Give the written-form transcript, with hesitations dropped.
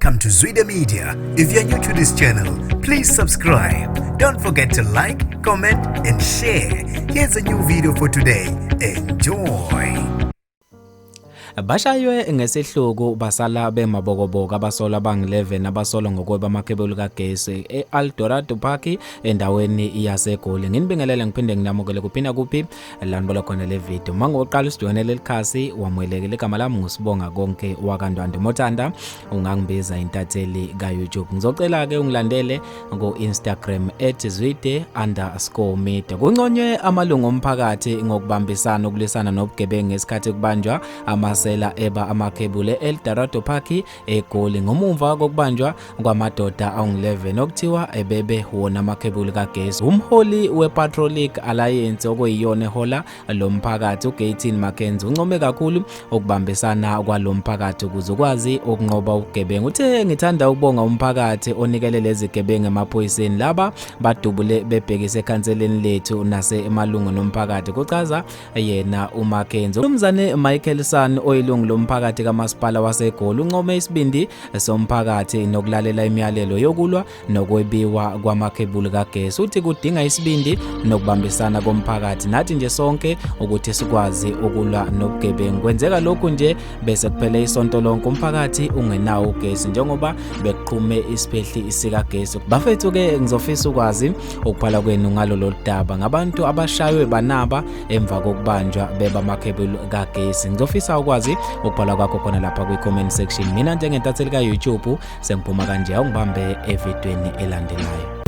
Welcome to Zwida Media. If you're new to this channel, please subscribe. Don't forget to like, comment, and share. Here's a new video for today. Enjoy. Bashaywe ngesihluku basala bemabokoboko abasolwa abangu-11 abasolwa ngokweba amakhebulu kagesi e-Eldorado Park endaweni yaseGoli. Nginibingelele ngiphinde nginamukele kuphinda kuphi la nibola khona le video. Uma ngoqala usijoyine leli khasi wamukelekile, igama lami nguSibonga Konke wakaNdwandwe. Mothanda ungangibiza intatheli ka-YouTube. Ngizocela-ke ungilandele ku-Instagram @zwide_media. Kunconywe amalungu omphakathi ngokubambisana ukulwisana nobugebengu ngesikhathi kubanjwa amasela eba amakhebule e-Eldorado Park eGoli ngomumva kokubanjwa kwamadoda angu-11 okuthiwa ebebe wona amakhebuli kagesi. Umholi we-Patriotic Alliance okuyiyona ehola lo mphakathi uGayton McKenzie uncome kakhulu ukubambisana kwalo mphakathi ukuze ukwazi ukunqoba ubugebengu. Uthe ngithanda ukubonga umphakathi onikele lezi gebengu emaphoyiseni, laba badubule bebhekise ekhanseleni lethu nasemalungwini omphakathi, kuchaza yena uMcKenzie. Umnumzane Michael San oyilungu lomphakathi kamasipala waseGoli uncome isibindi somphakathi nokulalela imiyalelo yokulwa nokwebiwa kwamakhebuli kagesi. Uthi kudinga isibindi nokubambisana komphakathi nathi nje sonke ukuthi sikwazi ukulwa nobugebengu. Kwenzeka lokhu nje bese kuphele isonto lonke umphakathi ungenawo ugesi njengoba bekuqhume isiphehli sikagesi. Bafethu ke ngizofisa ukwazi ukuphala kwenu ngalo lolu daba ngabantu abashaywe banaba emva kokubanjwa beba amakhebuli kagesi. Ngizofisa ukwazi ukubhala kwakho khona lapha kwi-comment section. Mina njengentatheli ka-YouTube sengiphuma kanje, awungibambe evidweni elandelayo.